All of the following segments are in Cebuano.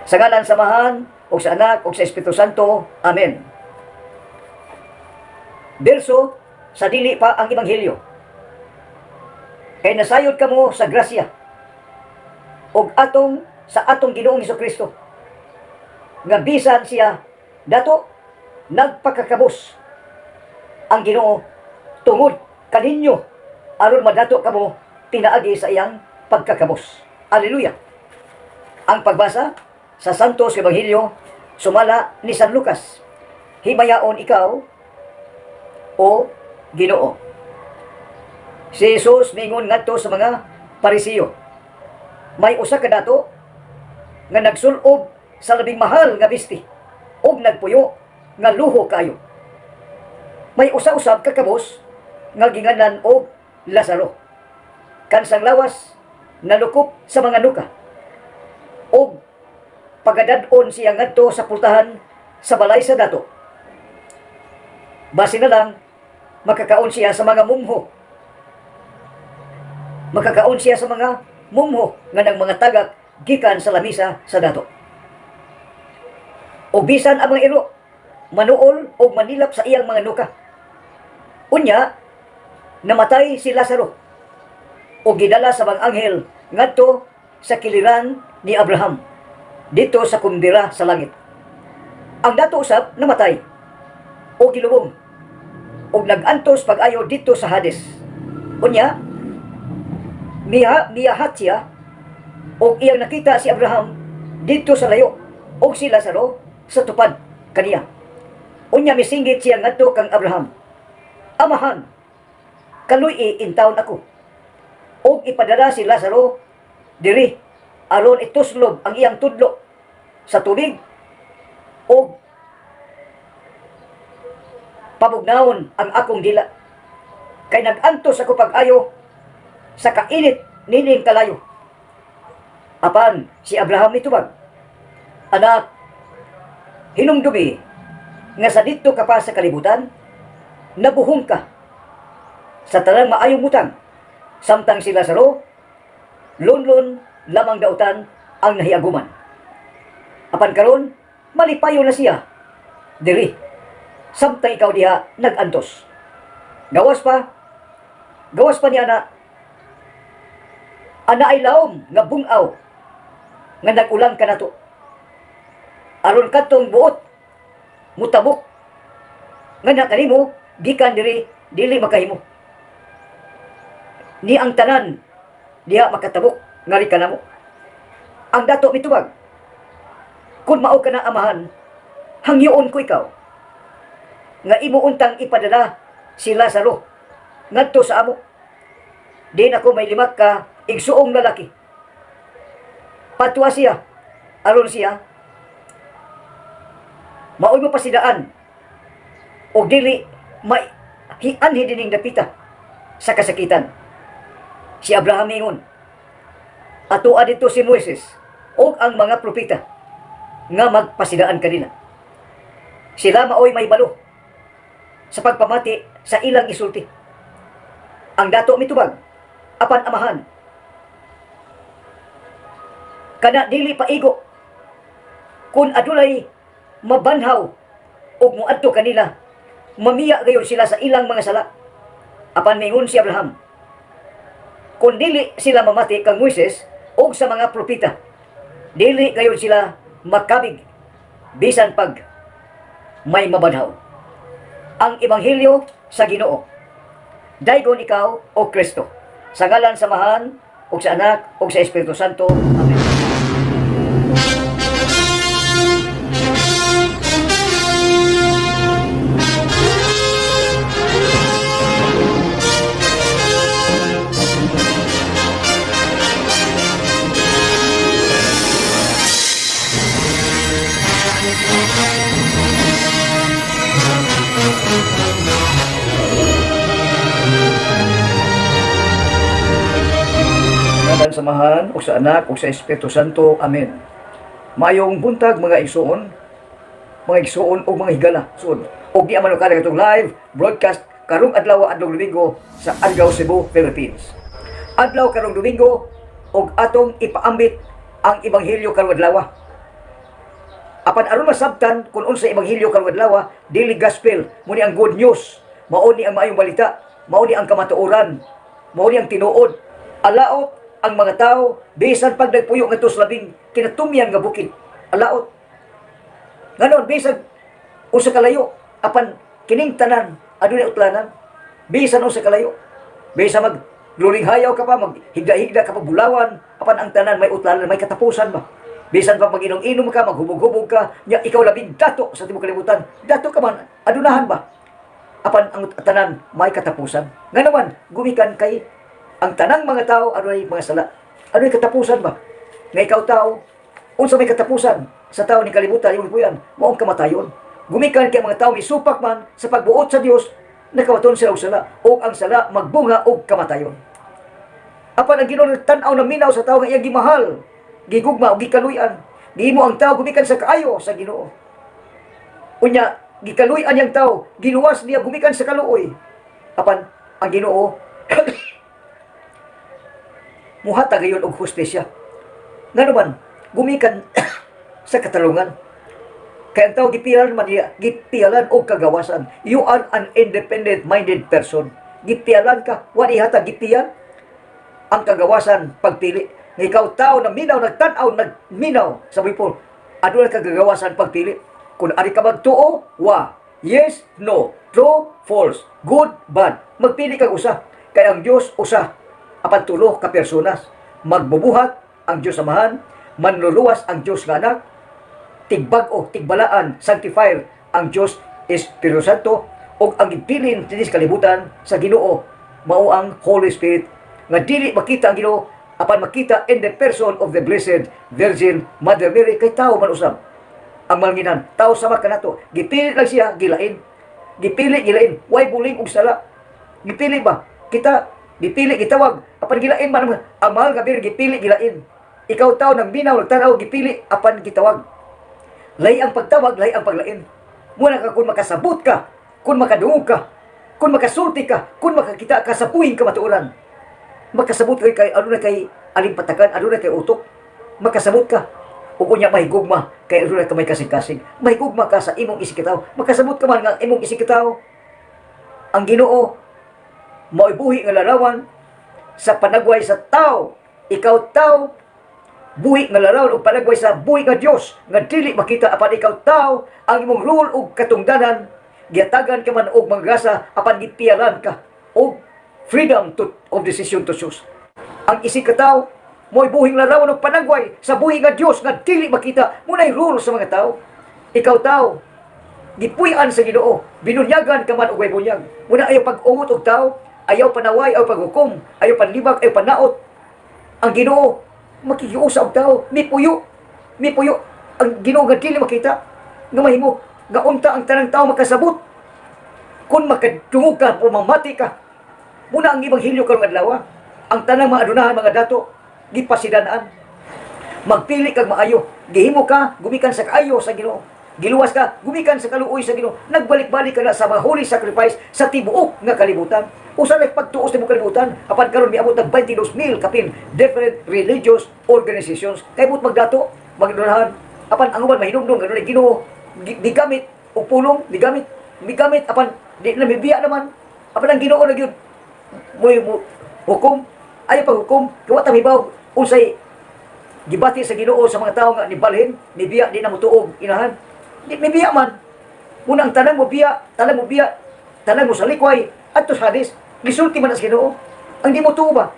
Sa ngalan sa Amahan, ug sa Anak, ug sa Espiritu Santo. Amen. Berso sa dili pa ang Ebanghelyo. Kay nasayod kamo sa grasya ug atong sa atong Ginoong Kristo nga bisan siya dato, nagpakakabos ang Ginoo tungod kaninyo aron madato kamo pinaagi sa iyang pagkakabos. Aleluya. Ang pagbasa sa Santos Ebanghelyo sumala ni San Lucas. Himayaon ikaw, o Ginoo. Si Jesus mingon ngadto sa mga Parisiyo. May usa ka dato nga nagsulob sa labing mahal nga bisti ug nagpuyo nga luho kayo. May usa usab ka kabos nga ginganan og Lazaro. Kansang lawas nalukop sa mga nuka ug pagadad-on siya ngadto sa pultahan sa balay sa dato. Basi na lang makakaon siya sa mga mumho. Makakaon siya sa mga mumho nga nang mga tagak gikan sa lamisa sa dato. O bisan ang mga iro, manuol o manilap sa iyang mga nuka. Unya, namatay si Lazaro o gidala sa mga anghel ngadto sa kiliran ni Abraham dito sa kumbira sa langit. Ang dato usab namatay o gilubong og nag-antos pag-ayo dito sa Hades. Unya, miyahat siya og iyang nakita si Abraham dito sa layo og si Lazaro sa tupad kaniya. Unya misinggit siya ngadto kang Abraham. "Amahan, kaluy-i intawon ako og ipadala si Lazaro diri aron ituslob ang iyang tudlo sa tubig og pabugnawon ang akong dila. Kay nag-antos ako pag-ayo sa kainit nining kalayo." Apan si Abraham mitubag, "Anak, hinumdumi nga sa didto ka pa sa kalibutan, nabuhong ka sa tanang maayong butang, samtang si Lazaro, lunlon lamang dautan ang nahiaguman. Apan karon malipayon na siya diri, samtang ikaw diha nag-antos. Gawas pa niya na ana ay laom nga bungaw nga nag-ulang kanato aron kadtong buot mutabok nga na kanimo gikan diri dili makahimo ni ang tanan diha makatabok ngari kanamo." Ang dato mitubag, "Kung mao ka na, amahan, hangyoon ko ikaw nga imo untang ipadala si Lazaro ngadto sa amo. Diin ako may 5 ka igsuong lalaki. Patua siya aron siya maoy mapasidaan og dili maianhi dining dapita sa kasakitan." Si Abraham ingon, "Atoa dito si Moises ug ang mga propeta nga magpasidaan kanila. Sila maoy may balo sa pagpamati sa ilang isulti." Ang dato mitubag, "Apan amahan, kana dili paigo. Kung adunay mabanhaw ug moadto kanila, mamiya gayon sila sa ilang mga sala." Apan mingon si Abraham, "Kung dili sila mamati kang Moises ug sa mga propeta, dili gayon sila makabig bisan pag may mabanhaw." Ang Ebanghelyo sa Ginoo. Daygon ikaw, o Kristo. Sa ngalan sa Amahan, ug sa Anak, ug sa Espiritu Santo. Amen. Ngalan sa Amahan, ug sa Anak, ug sa Espiritu Santo. Amen. Mayong buntag, mga igsoon ug mga higala. Sud. Ug di man kada itong live broadcast karong adlaw, adlaw Domingo sa Argao, Cebu, Philippines. Adlaw karong Domingo ug atong ipaambit ang ebanghelyo karong adlaw. Apan aron masabtan kung unsa ebanghelyo karong adlaw, dili gospel, mao ni ang good news, mao ni ang maayong balita, mao ni ang kamatuoran, mao ni ang tinuod. Alaot ang mga tao bisan pag nagpuyo ngadto sa labing kinatumyan nga bukid. Alaot. Nganon bisan usa kalayo, apan kining tanan adunay utlanan. Bisan usa kalayo. Bisan mag hayaw ka pa, maghigda-higda ka pa bulawan, apan ang tanan may utlanan, may katapusan ba? Bisan pa mag-inom-inom ka, maghubog-hubog ka, nya ikaw labing dato sa tibuok kalibutan. Dato ka man, adunahan ba? Apan ang tanan may katapusan. Nga naman, gumikan kay ang tanang mga tao adunay mga sala. Adunay katapusan ba? Nga ikaw tao, unsa may katapusan sa tao ni kalibutan imong gipuy-an, mao ang kamatayon. Gumikan kay ang mga tao misupak man sa pagbuot sa Dios, nakawaton sila og sala ug ang sala magbunga og kamatayon. Apan ang Ginoo tan-aw na minaw sa tao nga iyang gimahal, gigugma ug gikaluy-an. Gihimo ang tao gumikan sa kaayo sa Ginoo. Unya gikaluy-an niyang tao, giluwas niya gumikan sa kaluoy. Apan ang Ginoo muhatag gayon og hustisya. Ngano man gumikan sa katalungan. Kay ang tao gipiyalan man niya, gipiyalan og kagawasan. You are an independent-minded person. Gipiyalan ka, wa ihatag gipiyan ang kagawasan pagpili. Nga ikaw tao na minaw, nagtan-aw, nagminaw sa people. Aduna ka kagawasan pagpili. Kung ari ka magtuo, wa. Yes, no. True, false. Good, bad. Magpili kag usa. Kay ang Dios usa. Apan tulo ka personas. Magbubuhat ang Dios Amahan, manluluwas ang Dios nga Anak, tigbag-o, tigbalaan, sanctifier ang Dios Espiritu Santo ug ang gibilin dinhi sa kalibutan sa Ginoo mao ang Holy Spirit nga dili makita ang Ginoo apan makita in the person of the Blessed Virgin Mother Mary, kay tao man usab ang manginan, tao sama kanato. Gipili lang siya, gilain, gipili, gilain, way buling og sala. Gipili ba kita, gipili, gitawag, apan gilain man. Ang mahal nga Birhen, gipili, gilain. Ikaw tao nang minaw, nagtanaw, gipili apan gitawag. Lay ang pagtawag, lay ang paglain. Muna ka kung makasabot ka, kung makadungog ka, kung makasulti ka, kung makakita ka sa puwing kamatuoran. Makasabot kay kay aduna kay alimpatakan, aduna kay utok. Makasabot ka. Ug unya mahigugma kay aduna ka may kasing-kasing. Mahigugma ka sa imong isigkatawo. Makasabot ka man nga ang imong isigkatawo. Ang Ginoo mao'y buhi nga larawan sa panagway sa tao. Ikaw tao, buhi nga larawan ug panagway sa buhi nga Dios nga dili makita, apan ikaw tao, ang imong role ug katungdanan, gihatagan ka man og manggasa, apan gipiyalan ka og freedom of decision to choose. Ang isig ka tao mo'y buhing larawan ug panagway sa buhi nga Dios nga dili makita. Muna'y rule sa mga tao. Ikaw tao, gipuy-an sa Ginoo, binunyagan ka man og way bunyag. Muna ayaw pag-ungot og tao, ayaw panaway, ayaw paghukom, ayaw panlibak, ayaw panaot. Ang Ginoo makikiusa og tao, mipuyo, mipuyo. Ang Ginoo nga dili makita, nga mahimo nga unta ang tanang tao makasabot. Kung makadungog ka, pumamati ka. Muna ang ebanghelyo karong adlaw, ang tanang mga adunahan, mga dato, gipasidanaan. Magpili kag maayo, gihimo ka gumikan sa kaayo sa Ginoo. Giluwas ka gumikan sa kaluoy sa Ginoo. Nagbalik-balik ka na sa mga holy sacrifice sa tibuok nga kalibutan. Usa na pagtuos tibuok kalibutan, apan karon miabot og 22,000 kapin different religious organizations. Kay buot magdato, magdunahan, apan ang uban mahinumdum nga dunay Ginoo, gigamit og pulong, gigamit, gigamit, apan di na mibiya naman. Apan ang Ginoo na gyud mo'y mo, hukom, ayaw paghukom, kay wa ta mibaw unsay gibati sa Ginoo sa mga tao nga nibalhin, mibiya, di na motuog inahan. Di mibiya man. Muna ang tanan mo biya, tanan mo biya, tanan mo sa likway, adto sa Hades, gisulti man na sa Ginoo. Ang di mo tuo ba?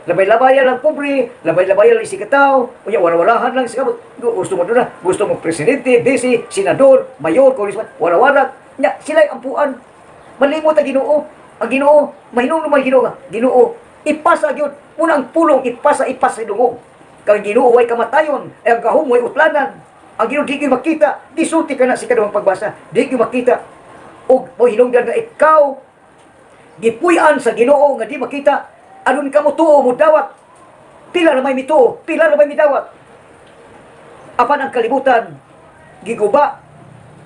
Labay-labayan lang pobre, labay-labayan lang isig tao, unya wala-walahan lang sa kamot. Gusto mo doon na, gusto mo presidente, vice, senador, mayor, congressman, wala-wala. Nya, sila'y ampuan. Malimot ang Ginoo. Ang Ginoo, mahinumdum ang Ginoo nga. Ginoo, ipasa gyud. Muna ang pulong, ipasa, ipasa dungog. Kang Ginoo way kamatayon, ay ang gahom way utlanan. Ang Ginoo di gyud makita, gisulti ka na sa ikaduhang pagbasa, di gyud makita. Og mo hinungdan nga ikaw gipuy-an sa Ginoo nga di makita, aron ka mo tuo, mo dawat. Pila na may mituo, pila na may midawat. Apan ang kalibutan giguba,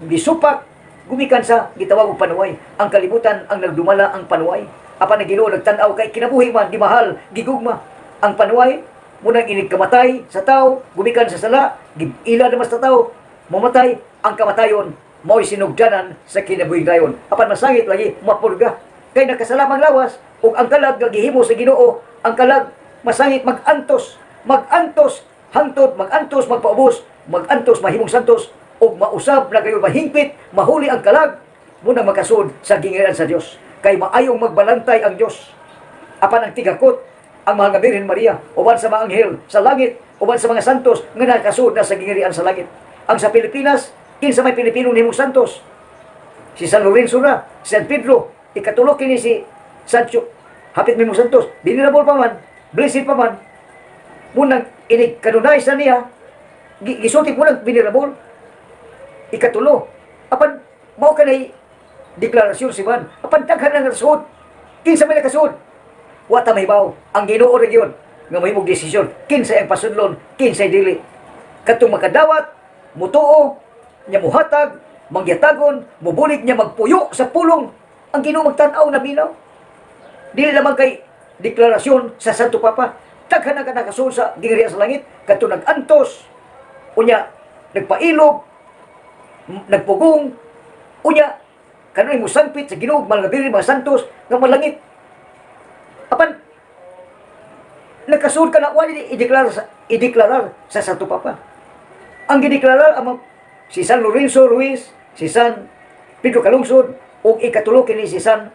gisupak gumikan sa gitawag og panuway. Ang kalibutan ang nagdumala ang panuway. Apan ang Ginoo nagtan-aw kay kinabuhi man gimahal, gigugma ang panuway. Munang inig kamatay sa tao gumikan sa sala, ila naman sa tao. Mamatay, ang kamatayon mao'y sinugdanan sa kinabuhing dayon. Apan masangit lagi mapurga kay nakasalamang lawas ug ang kalag nga gihimo sa Ginoo, ang kalag masangit magantos, magantos hangtod magantos magpaubos, magantos mahimong santos ug mausab na gayon, mahingpit, mahuli ang kalag muna makasud sa gingharian sa Dios, kay maayong magbalantay ang Dios. Apan ang tigakot ang mahal nga Birhen Maria uban sa mga anghel sa langit, uban sa mga santos nga nakasud na sa gingharian sa langit. Ang sa Pilipinas, kinsa may Pilipino nahimong santos? Si San Lorenzo na, si San Pedro, ikatulo kini si Sancho, hapit mahimong santos, venerable pa man, blessed pa man, munang inig kanunay sa niya, gisulti mo nang venerable, ikatulo. Apan, mao kanay deklarasyon si Juan. Apan daghan na nakasuod. Kinsa may nakasuod? Wa ta mahibaw. Ang Ginoo ra gyud nga mahimong desisyon. Kinsay ang pasudlon, kinsay dili. Katong makadawat, mutuo, nya muhatag, mangyatagon, mubulig niya, magpuyo sa pulong. Ang Ginoo magtan-aw na minaw. Dili lamang kay deklarasyon sa Santo Papa. Daghan na ka nakasuod sa gingharian sa langit kadto nag-antos, unya nagpailob, nagpugong, unya kanunay mo sangpit sa Ginoo, mga birhen, mga santos nga malangit. Apan nakasuod ka na wala ideklara sa Santo Papa. Ang gideklarar ang si San Lorenzo Ruiz, si San Pedro Calungsod ug ikatulo kini si San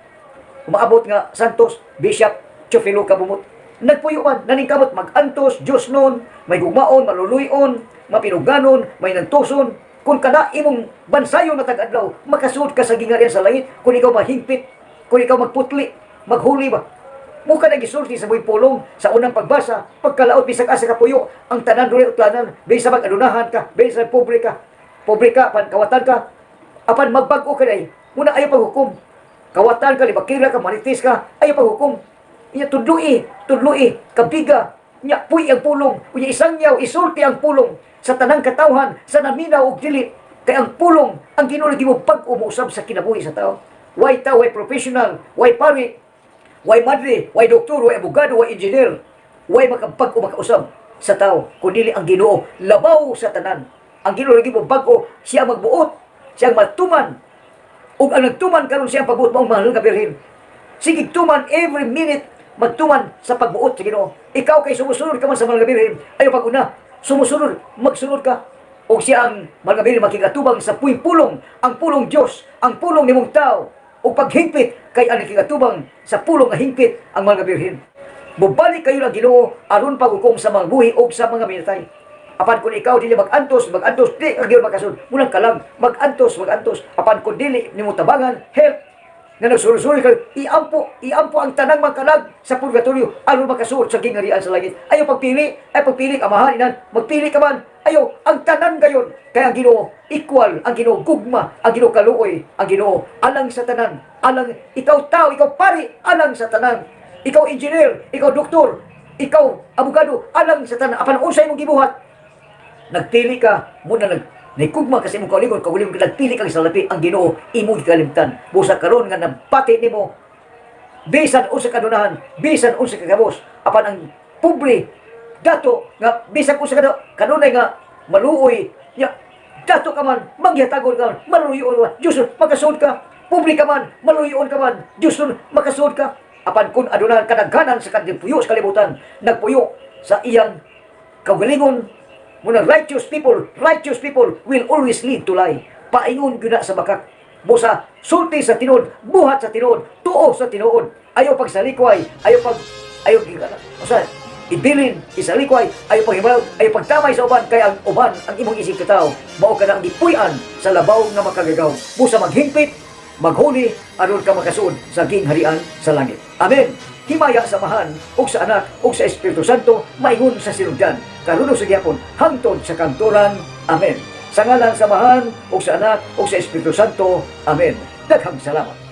umaabot nga Santos Bishop Teofilo Cabumot. Nagpuyo man, naningkamot mag-antos, Diyos nun, may gugmaon, maluluyon, mapinuganon, may nantuson. Kung kana imong bansayon na tag-adlaw, makasuod ka sa gingharian sa langit kung ikaw mahingpit, kung ikaw magputli, maghuli ba. Muka na gisulti sa buhay pulong sa unang pagbasa, pagkalaot bisag asa ka puyo, ang tanan dunay utlanan, bisan mag-adunahan ka, bisan pobre ka, pan kawatan ka, apan magbag-o ka day, muna ayaw paghukom. Kawatan ka, libakira ka, marites ka, ayaw paghukom. Iya tudloi, tudloi, kabiga, nya puy ang pulong, unya isangyaw, isulti ang pulong sa tanang katawhan, sa naminaw ug dili. Kay ang pulong, ang Ginoo lagi mo pag umuusab sa kinabuhi sa tao. Way tao, way professional, way pari, way madre, way doktor, way abogado, way engineer, way makapag o makausab sa tao, kundi ang Ginoo labaw sa tanan. Ang Ginoo lagi mo bag-o, siya ang magbuot, siya ang magtuman. Ug ang nagtuman karon siya ang pagbuot, maong mahal nga birhen. Sige tuman every minute, magtuman sa pagbuot sa Ginoo. Ikaw kay sumusunod ka man sa mga birhen, ayo pag-una, sumusunod, magsunod ka. Ug siya ang mga birhen makigatubang sa puy pulong, ang pulong Dios, ang pulong nimong tao. Ug paghingpit kay ang nakigatubang sa pulong nga hingpit ang mga birhen. Mubalik kayo ang Ginoo aron paghukom sa mga buhi ug sa mga minatay. Apan kung ikaw dili mag-antos, mag-antos, di ka gyud makasunod. Munang kalag, mag-antos, mag-antos. Apan kung dili nimo tabangan, help, nga nagsulod-sulod ka, iampo, iampo ang tanang mga kalag sa purgatorio aron makasuod sa gingharian sa langit. Ayaw pagpili, ay pagpili, amahan, inan, magpili ka man, ayaw, ang tanan gayon. Kaya ang Ginoo equal, ang Ginoo gugma, ang Ginoo kaluoy, ang Ginoo alang sa tanan, alang ikaw tao, ikaw pari, alang sa tanan. Ikaw engineer, ikaw doktor, ikaw abogado, alang sa tanan. Apan unsay imong gibuhat? Nagpili ka, muna nagkugma kasi imong kaugalingon, kaugalingon ka, nagpili ka sa lapi, ang Ginoo imong gikalimtan. Busa karon nga nabati nimo, bisan unsa kadunahan, bisan unsa kagabos, apan ang pobre dato nga bisan unsa kanunay nga maluoy nya dato ka man, mangyatagon ka man, maluoyon ka man, Diyos makasuod ka. Pobre ka man, maluoyon ka man, Diyos makasuod ka. Apan kung adunahan kadaghanan sa kaniyang puyo sa kalibutan, nagpuyo sa iyang kaugalingon, muna righteous people will always lead to lie. Paingon gyud na sa bakak. Busa sulti sa tinuod, buhat sa tinuod, tuo sa tinuod. Ayaw pagsalikway, ayaw usa ibilin, isalikway, ayaw paghimal, ayaw pagtamay sa uban, kay ang uban ang imong isip katao, mao ka na ang gipuy-an sa labaw nga makagagaw. Busa maghingpit, maghuli, aron ka makasuod sa gingharian sa langit. Amen. Himaya sa Amahan, ug sa Anak, ug sa Espiritu Santo, maingon sa sinugdan, karon sa gihapon, hangtod sa kamatuoran. Amen. Sa ngalan sa Amahan, ug sa Anak, ug sa Espiritu Santo. Amen. Daghang salamat.